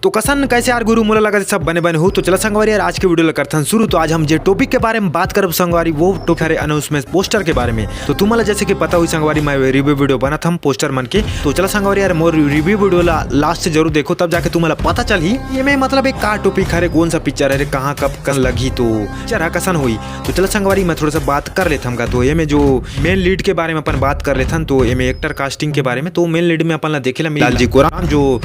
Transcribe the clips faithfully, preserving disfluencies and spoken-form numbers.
तो कसन कैसे यार गुरु, मोला लगत हे सब बने बने हो। तो चला संगवारी यार, आज के video ला करथन शुरू। तो आज हम जे topic के बारे में बात करब संगवारी, वो topic हरे अनाउंसमेंट पोस्टर के बारे में। तो तुमन ला जैसे कि पता होही संगवारी, मैं review video बनाथंव पोस्टर मन के। तो चला संगवारी यार, मोर review video ला last से जरूर देखो, तब जाके तुमन ला पता चलही एमे मतलब एक का topic हरे, कौन सा पिक्चर हरे, कहाँ कब कब लगही, तो पिक्चर हा कसन होही। तो चला संगवारी, मैं थोड़ा सा बात कर लेथंव का। तो एमे जो main lead के बारे में अपन बात कर लेथन, तो एमे actor casting के बारे में, तो main lead में अपन ला देखे ला मिली लालजी कोराम, जो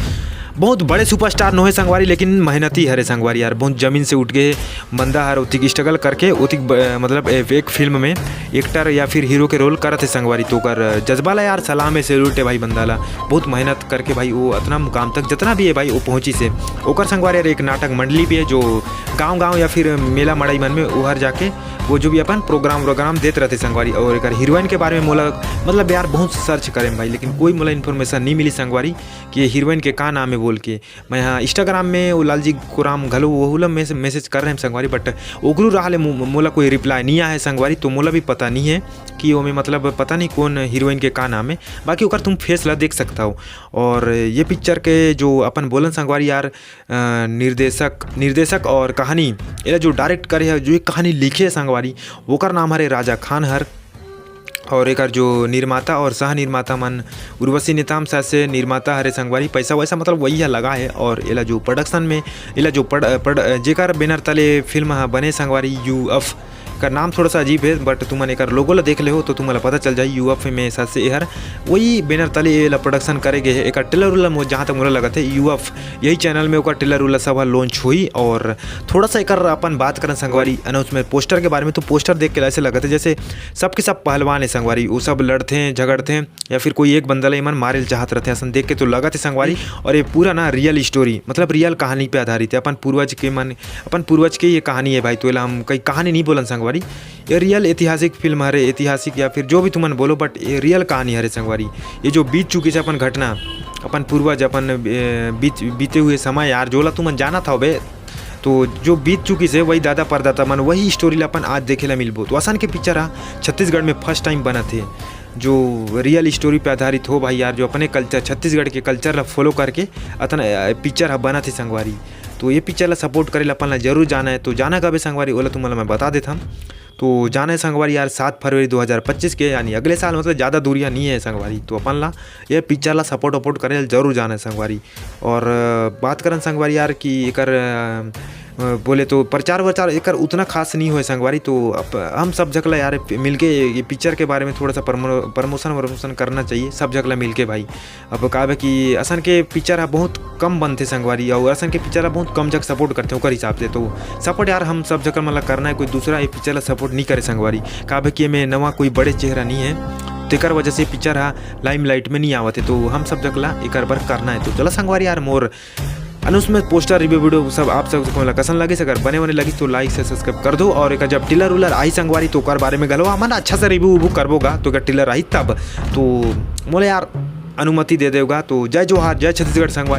बहुत बड़े superstar नोहे संगवारी, लेकिन मेहनती हरे संगवारी यार, बहुत जमीन से उठ के बंदा हर ओतिक struggle करके ओतिक ब-, मतलब ए-, एक फिल्म में actor या फिर hero के role करत हे संगवारी। तो ओकर जज्बा ला यार सलाम हे, salute हे भाई बंदा ला। बहुत मेहनत करके भाई वो अतना मुकाम तक जितना भी हे भाई वो पहुँचिस हे। ओकर संगवारी यार एक नाटक मंडली भी हे, जो गाँव गाँव या फिर मेला मड़ई मन में ओहर जाके वो जो भी अपन program वोग्राम देत रहिथे संगवारी। और एकर heroine के बारे में मोला मतलब यार बहुत search करेंव भाई, लेकिन कोई मोला information नहीं मिली संगवारी कि ये heroine के का नाम हे बोल के। मैं हा Instagram में वो लालजी कोराम घलो वहू ला message, message कर रहेंव संगवारी, but ओकरू राह ले मो-, मोला कोई reply नहीं आए हे संगवारी, तो मोला भी पता नहीं हे कि ओमे मतलब पता नहीं कौन heroine के का नाम हे। बाकी ओकर तुम face ला देख सकथव। और ये पिक्चर के जो अपन बोलन संगवारी यार, अ, निर्देशक, निर्देशक और कहानी, एला जो direct करे हे, जो ये कहानी लिखे हे संगवारी, ओकर नाम हरे राजा खान हर। और एकर जो निर्माता और सह निर्माता मन उर्वशी नेताम सासे निर्माता हरे संगवारी, पैसा वैसा मतलब वही ह लगा हे। और एला जो production में, एला जो पड़, पड़, जेकर banner तले फिल्म ह बने संगवारी, यू एफ, एकर नाम थोड़ा सा अजीब हे, but तुमन एकर logo ला देख लेहो तो तुमन ला पता चल जाही। यू एफ में सासे एहर वही banner तले एला production करे गे हे। एकर trailer उला मो-, जहाँ तक मोला लगत हे, यू एफ यही channel में ओकर trailer उला सब ह launch होही। और थोड़ा सा एकर अपन बात करन संगवारी, अनाउंसमेंट पोस्टर के बारे में, तो पोस्टर देख के ऐसे लगत हे जैसे सबके सब पहलवान हे संगवारी, वो सब लड़थे, झगड़थे या फिर कोई एक बंदा ला एमन मारे ल चाहत रहिथे, असन देख के तो लगत हे संगवारी। और ये पूरा ना real story, मतलब real कहानी पे आधारित हे। अपन पूर्वज के मन, अपन पूर्वज के ये कहानी हे भाई, तो एला हम कहीं कहानी नहीं बोलन संगवारी, ये real ऐतिहासिक फिल्म हरे, ऐतिहासिक या फिर जो भी तुमन बोलो, but ये real कहानी हरे संगवारी। ये जो बीत चुकिस हे अपन घटना, अपन पूर्वज, अपन, ए, बीत, बीते हुए समय यार, जोला तुमन जानत हव बे, तो जो बीत चुकिस हे, वही दादा परदाता मन वही story ला अपन आज देखे ला मिलबो। तो असन के पिक्चर हा छत्तीसगढ़ में first time बनत हे, जो real story पे आधारित हो भाई यार, जो अपने culture, छत्तीसगढ़ के culture ला follow करके अतन, अ, पिक्चर हा बनत हे संगवारी। तो ये पिक्चर ला support करे ला अपन ला जरूर जाना हे। तो जाना कब हे संगवारी, ओला तुमन ला मैं बता देथंव। तो जाना हे संगवारी यार, सात फरवरी दो हज़ार पच्चीस के, यानी अगले साल, मतलब ज़्यादा दूरिया नहीं हे संगवारी। तो अपन ला ये पिक्चर ला support वपोर्ट करे ला जरूर जाना हे संगवारी। और, अ, बात करन संगवारी यार कि एकर, अ, अ, बोले तो प्रचार वचार एकर उतना खास नहीं होए संगवारी। तो अब हम सब झकला यार मिलके ये पिक्चर के बारे में थोड़ा सा प्रमो-, promotion वमोशन करना चाहिए सब झकला मिलके भाई। अब का बे कि असन के पिक्चर हा बहुत कम बनथे संगवारी, और असन के पिक्चर हा बहुत कम झक support करथे ओकर हिसाब से। तो support यार हम सब झकला मन ला करना हे, कोई दूसरा ये पिक्चर ला support नहीं करे संगवारी। का बे कि एमे नवा कोई बड़े चेहरा नहीं हे, तेकर वजह से पिक्चर हा limelight में नहीं आवत हे। तो हम सब झकला एकर बर करना हे। तो चला संगवारी यार, मोर अनाउंसमेंट पोस्टर review video सब आप सब को कसन लगिस, अगर बने बने लगिस तो like से subscribe कर दो। और एकर जब trailer उलर आही संगवारी, तो ओकर बारे में घलो हमन अच्छा से review उबू करबो गा, तो एकर trailer आही तब। तो मोला यार अनुमति दे देवगा। तो जय जोहार, जय छत्तीसगढ़ संगवारी।